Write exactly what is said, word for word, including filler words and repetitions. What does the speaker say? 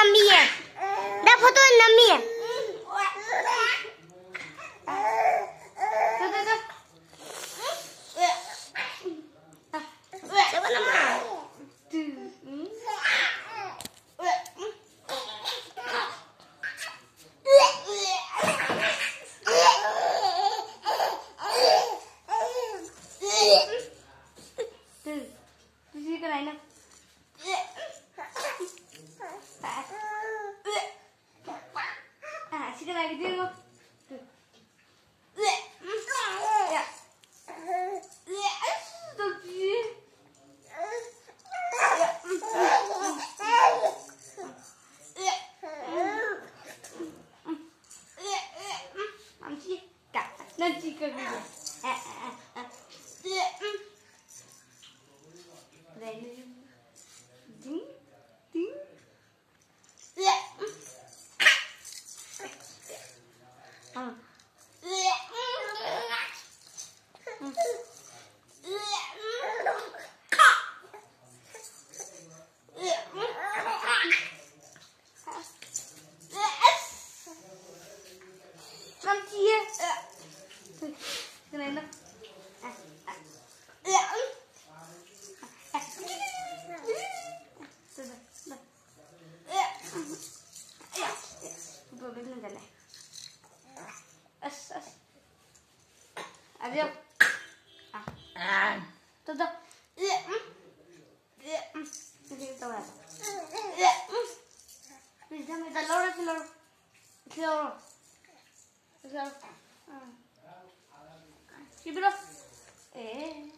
ꯅꯝꯃꯤꯌꯦ꯫ ꯗꯥ ꯐꯣꯇꯣ ꯅꯝꯃꯤꯌꯦ꯫ ꯇꯨ, ꯇꯨ, ꯇꯨ꯫ ꯇꯨ꯫ ꯎꯝ꯫ ꯇꯨ꯫ ꯇꯨ ꯁꯤ ꯀꯅꯥꯏꯅꯣ? ꯑꯥ, ꯁꯤ ꯀꯅꯥꯒꯤꯗꯤ ꯌꯦꯡꯉꯣ꯫ ꯇꯨ꯫ ꯅꯪ ꯆꯤꯛꯀꯅꯤꯅꯦ꯫ ꯑꯦ, ꯑꯦ, ꯑꯦ, ꯑꯦ꯫ ꯗꯤꯡ, ꯗꯤꯡ꯫ ꯅꯝꯊꯤꯌꯦ꯫ ꯀꯅꯥꯅꯣ? ꯑꯁ, ꯑꯁ꯫ ꯑꯗꯨ ꯌꯦꯡꯉꯨ꯫ ꯑꯥ꯫ ꯇꯨ, ꯇꯨ꯫ ꯎꯝ꯫ ꯎꯝ꯫ ꯁꯤ ꯇꯧꯔꯦ꯫ ꯎꯝ꯫ ꯁꯤ ꯂꯧꯔꯣ, ꯁꯤ ꯂꯧꯔꯣ꯫ ꯁꯤ ꯂꯧꯔꯣ꯫ ꯁꯤ ꯂꯧꯔꯣ꯫ ꯎꯝ꯫ ꯁꯤ ꯄꯤꯔꯣ꯫ ꯑꯦ꯫